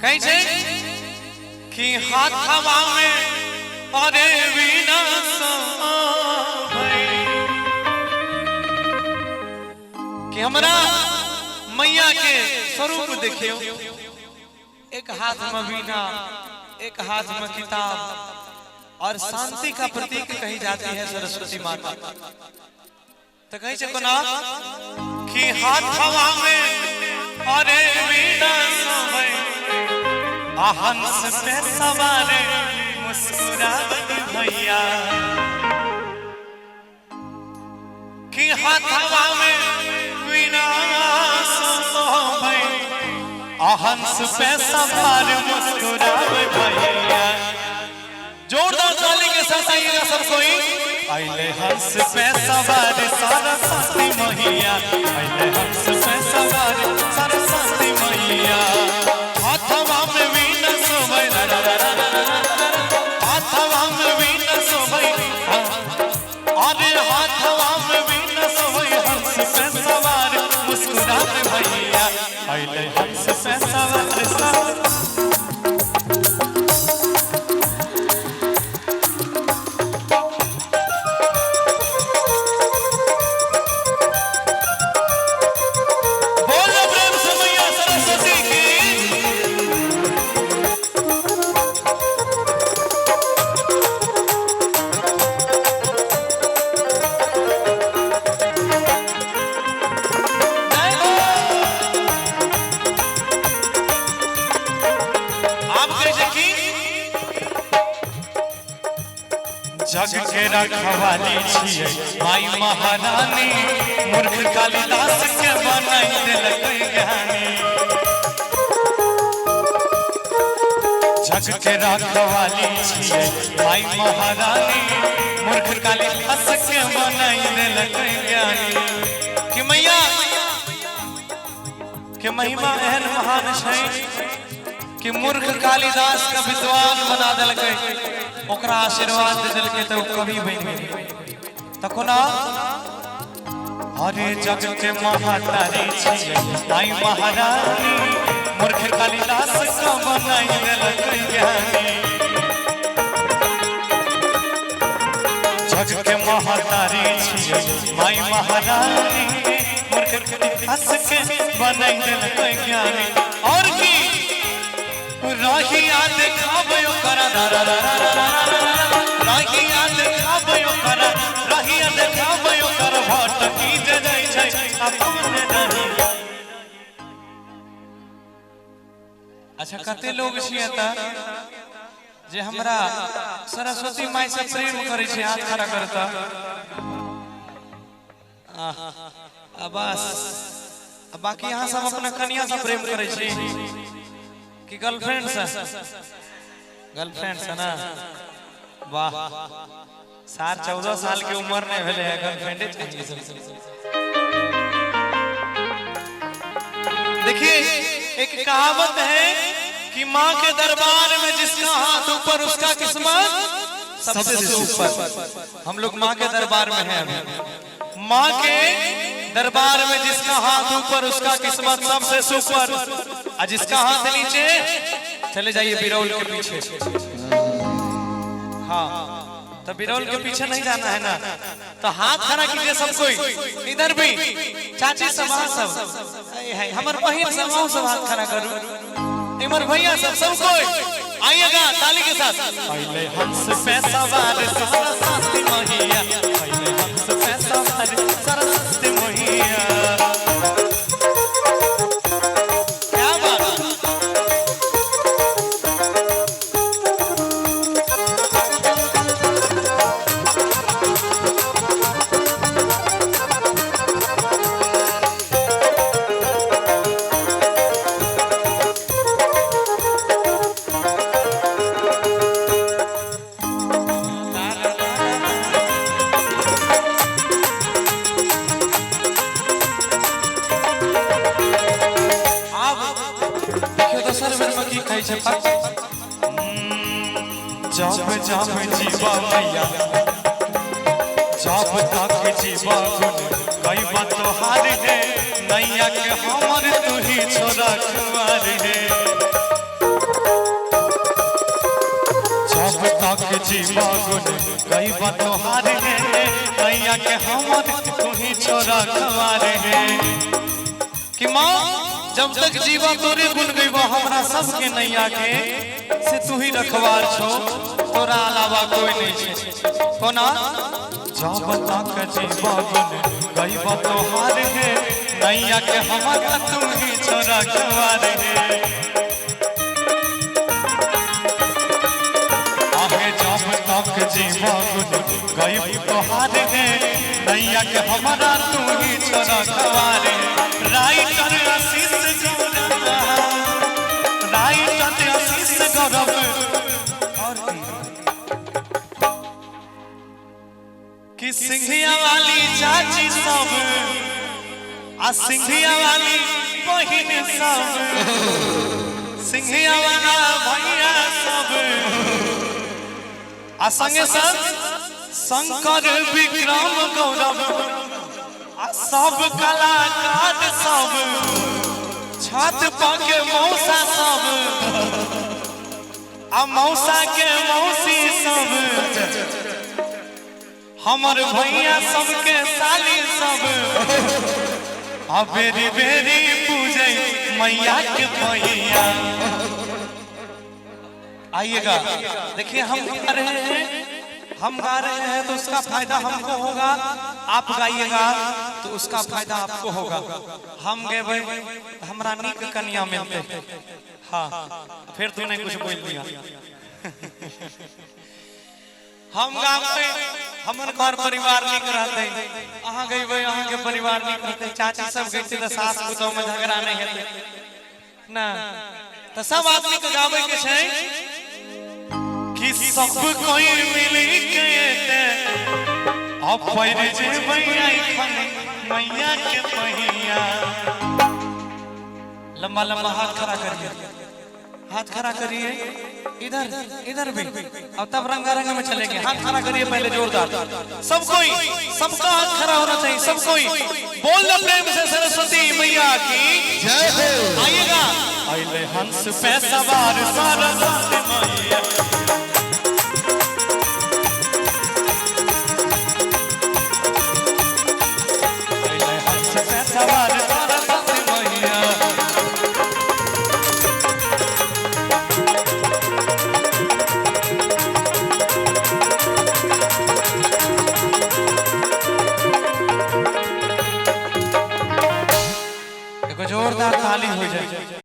कहै छै कि हाथवा में अरे वीणा शोभै, कि हमरा मैया के स्वरूप देखियो, एक हाथ में वीणा, एक हाथ में किताब, और शांति का प्रतीक कही जाती है सरस्वती माता। तो कही छै कोना कि हाथवा में अरे वीणा शोभै, आ हंस पे सवार मुस्कुरावत भैया, कि हाथवा में वीणा शोभै, आ हंस पे सवार मुस्कुरावत भैया। जोरदार ताली के साथ आइएगा सब कोई। आइले हंस पे सवार सरस्वती मैया, आइले हंस पे सवार सरस्वती मैया, हाथवा में वीणा शोभै, हाथवा में वीणा शोभै, अरे हाथवा में वीणा शोभै, हंस पे सवार मुस्कुरावत भैया, आइले हंस पे सवार सरस्वती। बोलो प्रेम से मैया सरस्वती की। जय हो। आप कहे छै कि जग के रखवाली छियै माई महारानी, मूर्ख कालिदास के बनाई देलक ज्ञानी। जग के रखवाली छियै माई महारानी, मूर्ख कालिदास के बनाई देलक ज्ञानी। कि मैया के महिमा एहन महान छै कि मूर्ख कालिदास के विद्वान बना देलकै, ओकरा आशीर्वाद दे देलकै तऽ ओ कवि बनि गेलै। तऽ कोना अरे जग के महातारी छियै माई महारानी, मूर्ख कालिदास के बनाई देलक ज्ञानी। जग के महातारी छियै माई महारानी, मूर्ख कालिदास के बनाई देलक ज्ञानी। और की रहिया देखाबै ओकरा, रहिया देखाबै ओकरा, रहिया देखाबै ओकर, भटकी जे जाइ छै अपन रहिया। अच्छा कते लोग छियै तऽ जे हमरा सरस्वती माय से प्रेम करै छै, हाथ खड़ा करता। आ बस बाकी अहाँ सब अपना कनिया से प्रेम करै छी कि गर्लफ्रेंड से? गर्लफ्रेंड से ना? वाह, सार 14 साल के उम्र नहीं भेले है, गर्लफ्रेंडे चाहिए सब। देखिए एक कहावत है कि माँ के दरबार में जिसका हाथ ऊपर उसका किस्मत सबसे ऊपर। हम लोग माँ के दरबार में हैं अभी। माँ के दरबार में जिसका हाथ ऊपर उसका किस्मत सबसे सुपर, और जिसका हाथ नीचे चले जाइए बिरौल के पीछे। हाँ तो बिरौल के पीछे नहीं जाना है ना, तो हाथ खड़ा कीजिए सब कोई, इधर भी चाची सब, अहाँ सब है, हमर बहिन सब, अहूँ सब हाथ खड़ा करू, इमर भैया सब, सब कोई आइएगा ताली के साथ। पहले हंस पे सवार सरस्वती मैया, पहले हंस पे सवार सरस्वती मैया। क्या बात। आब देखियो दोसर बेर में की कहै छै। जब जब जीवा मैया, जब तक जीवा गुण गईबा तोहार हे, नैया के हमर तू ही छोरा कुमार हे। तक जीवा गुण गईबा तोहार है, नैया के हमर तू ही छोरा खवार है। कि माँ जब तक जीवा तोरे गुण गईबा हमरा सबके नैया के से तू ही रखवार छो, तोरा अलावा कोई नहीं छे। कोना जब तक जीवा गुण गईबा तोहार है, नैया के हमर तू ही छोरा खवार है। आहे जब तक जीवा गुण गईबा तोहार है, नैया के हमरा तू ही छोरा खवार है। राइटर आशीष गौरव, राइटर आशीष गौरव, और कि सिंघिया वाली चाची सब आ सिंघिया वाली बहिन सब, सिंघिया वाला भैया सब आ संगे संग शंकर विक्रम गौरव आ सब कलाकार सब, छत पाके मौसा सब आ मौसा के मौसी सब, हमर भैया सबके साली सब आ बेरी बेरी पूजे मैया के पैया। आइएगा, देखिए हम गा रहे हैं, हम गा रहे हैं तो उसका फायदा हमको होगा, आप गाइएगा तो उसका फायदा आपको होगा। हम गेबै हमरा नीक कन्या मिलते। हाँ फिर तूने कुछ बोल दिया। हम गाबै हमर घर परिवार नीक रहते, अहाँ गइबै अहाँ के परिवार नीक रहते, चाची सब गइते तऽ सास पुतोह में झगड़ा नहीं हेतै ना। तऽ सब आदमी के गाबै के छै कि सब कोई मिली के एते पैर जेबै एखन मैया के पहिया। लंबा लंबा हाथ खड़ा करिए, हाथ खड़ा करिए, इधर इधर भी, अब तब रंगा रंग में चलेंगे। हाथ खड़ा करिए पहले जोरदार, सब कोई, सबका हाथ खड़ा होना चाहिए, सब कोई बोल दो प्रेम से सरस्वती मैया की जय हो। आइएगा, अइले हंस पे सवार सरस्वती मैया,